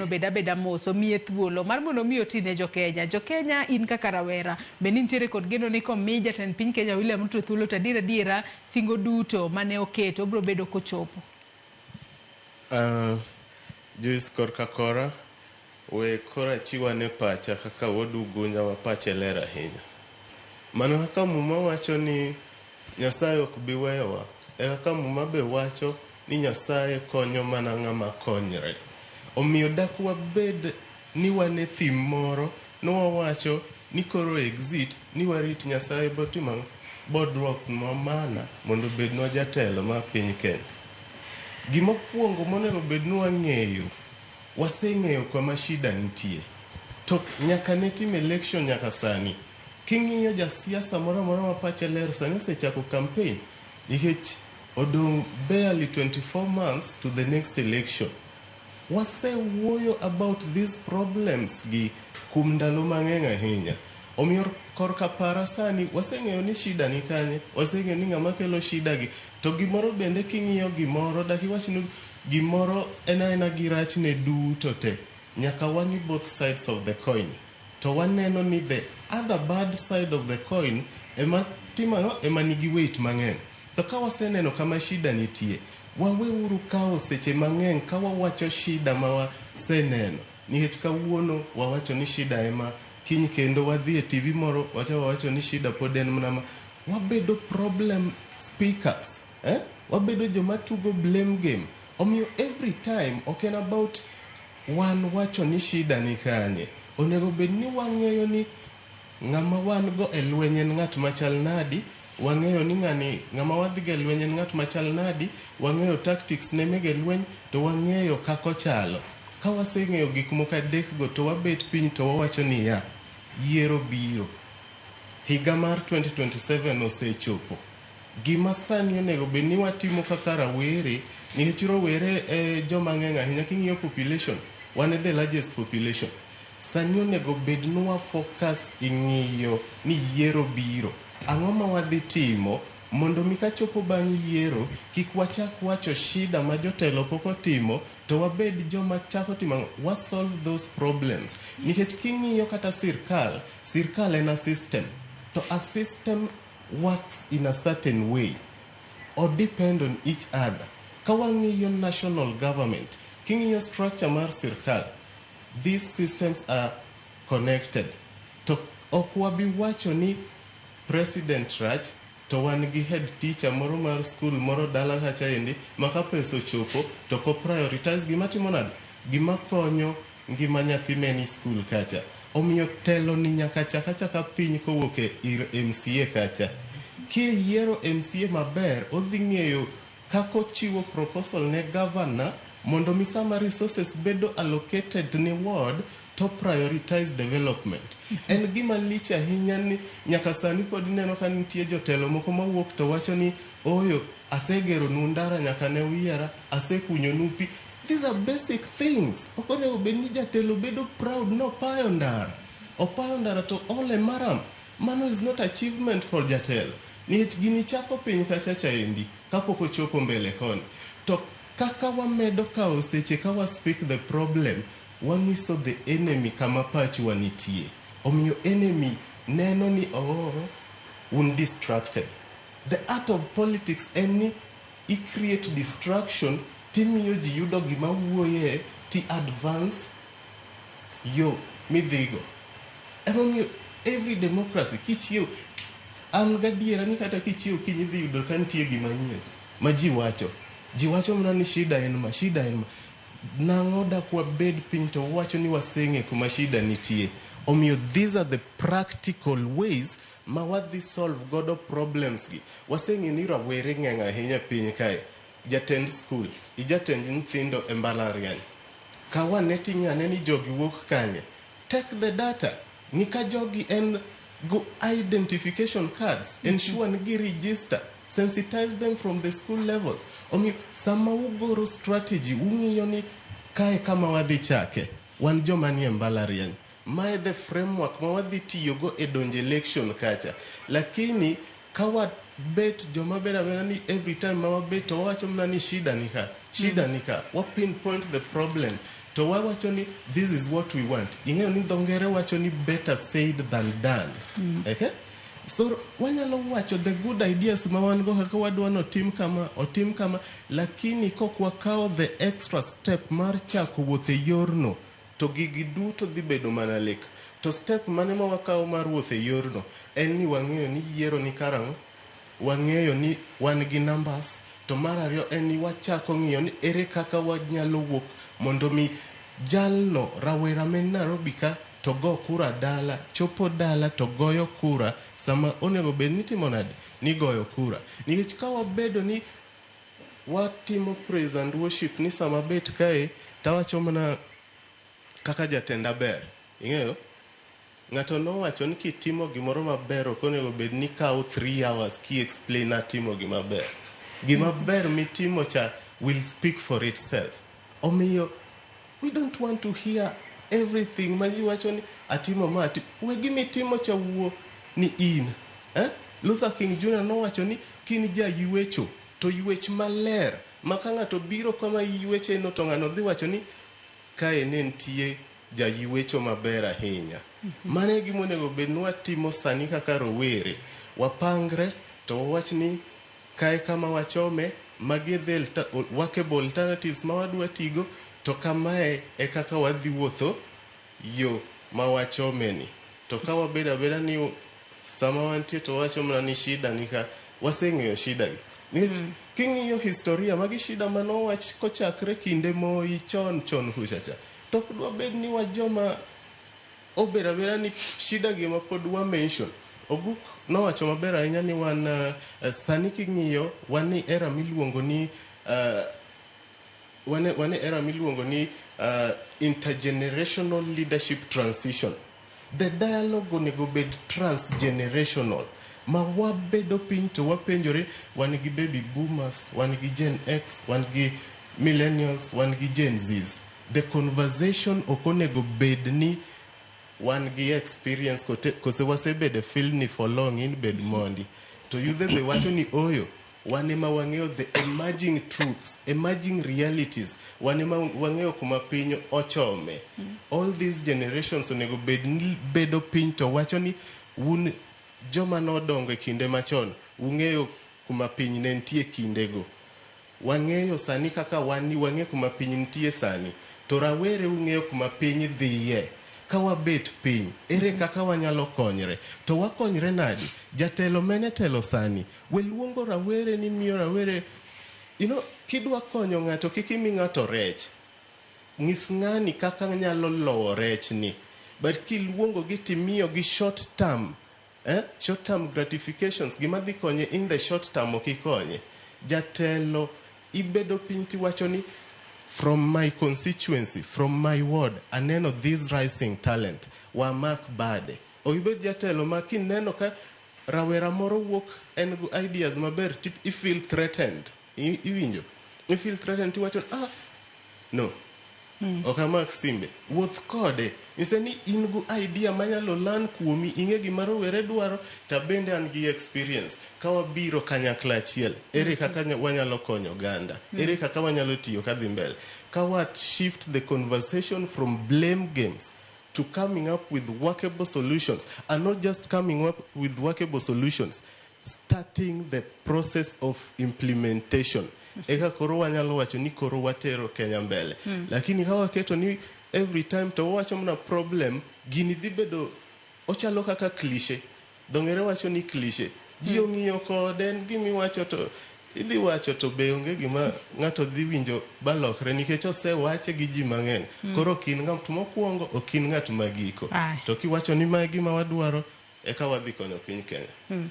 Obed abeda mos, omiye thuolo mar mondo mi oti ne jokenya. Jokenya, in kaka rawera, be nintiere kod geno ni komi jatend piny Kenya William Ruto thuolo to adier adiera singo duto mane oketo obiro bedo kochopo? Joyce, korka kora, we koro achiw ane pacha kaka wuod Ugunja ma pache ler ahinya. Mana kaka Muma wacho ni Nyasaye ok bi weyowa, e kaka Muma be wacho ni Nyasaye konyo mana ng'ama konyre. Omiyo dak wabed ni wan e thim moro ni wawacho ni koro exit ni warit Nyasaye botim ang'o? Bodwoknwa mana mondo obednwa jatelo mar piny Kenya. Gimokwongo monego bed ni wang'eyo, waseng'eyo kama shida nitie. To nyaka ne tim election nyaka sani, king'iyo jasiasa moro amora ma pache ler sani osechako campaign nikech odong' barely 24 months to the next election. Wasewuoyo about these problems gi kuom ndalo mang'eny ahinya. Omiyo korka para sani waseng'eyo ni shida ni kanye, waseng'eyo ni ng'ama kelo shida gi. To gimoro bende king'iyo gimoro, dak iwach ni gimoro en aena gi rachne duto te. Nyaka wang'i both sides of the coin. To waneno ni the other bad side of the coin ema timo ang'o? Ema nigi weight mang'eny. To ka waseneno kama shida nitie, waweuru kawo seche mang'eny ka wawacho shida ma waseneno. Nikech kawuono wawacho ni shida ema, kiny kendo wadhi e TV moro wacha wawacho ni shida pod en mana ma. Wabedo problem speakers. Eh? Wabedo joma tugo blame game. Omiyo every time ok en about wan wacho ni shida ni kanye. Onego bed ni wang'eyo ni ng'ama wan go e lweny en ng'at machal nadi, wang'eyo ni ng'ani ng'ama wadhi go e lweny en ng'at machal nadi, wang'eyo tactics ne mege lweny, to wang'eyo kaka ochalo. Ka waseng'eyo gik moko adek go to wabet piny to wawacho niya, yiero biro. Higa mar 2027 osechopo. Gima sani onego bed ni watimo kaka rawere, nikech rowere e joma ng'eny ahinya king'iyo population, wan e the largest population. Sani onego bed ni wa focus e ng'iyo ni yiero biro. Ang'o ma wadhi timo mondo mi kachopo bang' yiero kik wachak wacho shida ma jotelo pok otimo to wabed joma chako timo ang'o? Wa solve those problems. Nikech king'iyo kata sirkal, sirkal en a system. To a system works in a certain way or depend on each other. Ka wang'iyo national government, king'iyo structure mar sirkal, these systems are connected. To ok wabi wacho ni president rach to wan gi head teacher moro mar school moro dala kacha endi ma ka pesa ochopo to ok prioritize gima timo nade? Gima konyo ngima nyathi meni school kacha. Omiyo telo ni nyaka chak achaka piny kowuok e ir MCA kacha. Kiyiero MCA maber, odhi ng'eyo kaka ochiwo proposal ne governor mondo mi sama resources bedo allocated ne ward to prioritize development. En gima lich ahinya ni nyaka sani pod ineno ka nitie jotelo moko mawuok to wacho ni oyo asegeronu ndara nyaka ne uyiera, asekunyonu pi. These are basic things. Ok onego bed ni jatelo bedo proud ni opayo ndara. Opayo ndara to ole maram. Mano is not achievement for jatelo. Nikech gini chako piny kacha chaendi kapok ochopo mbele koni. To kaka wamedo kawo seche ka wa speak the problem, wang'iso the enemy kama pachwa nitie. Omiyo enemy neno ni oh, un distracted. The art of politics en ni i create distraction timiyo ji yudo gima wuoye ti advance yo midhigo. Emomiyo every democracy kichiew an gadiera ni kata kichiew kiny idhi yudo ka nitie gima nyien ma ji wacho. Ji wacho mana ni shida en ma, shida en ma. Nang'o dak wabed piny to wawacho ni waseng'e kuma shida nitie. Omiyo these are the practical ways ma wadhi solve godo problems gi. Waseng'e ni rawere ng'eny ahinya e piny kae. Jatend school, ijatend nyithindo e mbalariany. Kaw ane ting'i ane ni jogi wuok kanye. Take the data. Ng'i ka jogi en go identification cards. Ensure ni gi register. Sensitize them from the school levels. Omiyo sama ugoro strategy, ung'iyo ni kae kama wadhi chake. Wan joma nie mbalariany. Mae the framework ma wadhi tiyogo e donjo election kacha. Lakini ka wabet joma bedo abeda ni every time ma wabet to wawacho mana ni shida ni ka, shida ni ka. Wa pinpoint the problem. To wawacho ni this is what we want. Ing'eyo ni dho ngere wacho ni better said than done. Okay? So wanyalo wacho the good ideas ma wan go kaka wadwa ni otim kama, otim kama, lakini kok wakawo the extra step mar chako wuoth e yorno, to gigi duto dhi bedo mana lek. To step mane ma wakawo mar wuoth e yorno en ni wang'eyo ni yiero ni karang'o, wang'eyo ni wan gi numbers, to mar ariyo en ni wachako ng'iyo ni ere kaka wanyalo wuok mondo mi jalno rawera man Nairobi ka to go kura dala, chopo dala to goyo kura sama onego bed ni itimo nade, ni goyo kura. Nikech ka wabedo ni watimo praise and worship ni sama bet kae tawacho mana kaka jatenda ber. Ing'eyo? Ng'ato nowacho ni kitimo gimoro maber ok onego bed ni kawo 3 hours ki explain atimo gima ber. Gima ber mitimo cha will speak for itself. Omiyo we don't want to hear everything ma ji wacho ni atimo ma ati we gimitimo cha wuo ni in. Eh? Luther King Jr. nowacho ni kin jaywecho to ywech maler ma ka ng'ato biro kama iyweche no to ng'ano dhi wacho ni kae ne nitie jaywecho maber ahinya. Mano e gima onego bed ni watimo sani kaka rowere. Wapangre to wawach ni kae kama wachome, magi e the workable alternatives ma wadwa tigo, to kamae e kaka wadhi wuotho yo ma wachome ni. To ka wabedo abeda ni sama wantie to wawacho mana ni shida ni ka, waseng'eyo shida gi. Nikech king'iyo historia, magi shida manowach kochakre kinde Moi chon chon kucha cha. To ok dwa bed ni wajoma obedo abeda ni shida gi ema pod wa mention. Oguk nowacho maber ahinya ni wan sani king'iyo wan e era miluongo ni wan e era miluongo ni intergenerational leadership transition. The dialogue onego bed transgenerational. Ma wabedo piny to wapenjore wan gi baby boomers, wan gi Gen X, wan gi millennials, wan gi Gen Zs. The conversation ok onego bed ni wan gi experience kote, kose wasebedo e field ni for long in bed mondi. To yudhe be wacho ni oyo, wan ema wang'eyo the emerging truths, emerging realities, wan ema wang'eyo kuma piny ochome. All these generations onego bed ni bedo piny to wacho ni un joma nodongo e kinde machon, ung'eyo kuma piny ne nitie kindego. Wang'eyo sani kaka wan ni wang'eyo kuma piny nitie sani. To rawere ung'eyo kuma piny dhiye. Ka wabet piny, ere kaka wanyalo konyre? To wakonyre nadi? Jatelo mene telo sani? We luongo rawere ni miyo rawere, kidwa konyo ng'ato kik imi ng'ato rech. Nyis ng'ani kaka nyalo lowo rech ni. But kiluongo gi timiyo gi short term, Short term gratifications, gima dhi konye in the short term ok ikonye. Jatelo ibedo piny tiwacho ni from my constituency, from my ward, aneno this rising talent, wamak bade. Ok ibed jatelo ma kineno ka rawera moro wuok en gi ideas maber ti i feel threatened. Iwinjo? I feel threatened tiwacho no. Ok amak simbe. Wuoth kode. Nyise ni in gi idea manyalo learn kuomi, ing'e gima rowere dwaro, to bende an gi experience. Ka wabiro kanyakla achiel, ere kaka wanyalo konyo oganda? Ere kaka wanyalo tiyo kadhi mbele? Ka wa shift the conversation from blame games to coming up with workable solutions, and not just coming up with workable solutions, starting the process of implementation. Eka koro wanyalo wacho ni koro watero Kenya mbele. Lakini ka waketo ni every time to wawacho mana problem, gini dhi bedo ochalo kaka cliche. Dho ngere wacho ni cliche. Ji ong'iyo kode en gimiwacho to idhi wacho to be onge gima ng'ato dhi winjo balokre nikech osewache gi ji mang'eny. Koro ok in ng'at mokwongo, ok in ng'at magiko. Aye. To kiwacho ni mae gima wadwaro, eka wadhi konyo piny Kenya.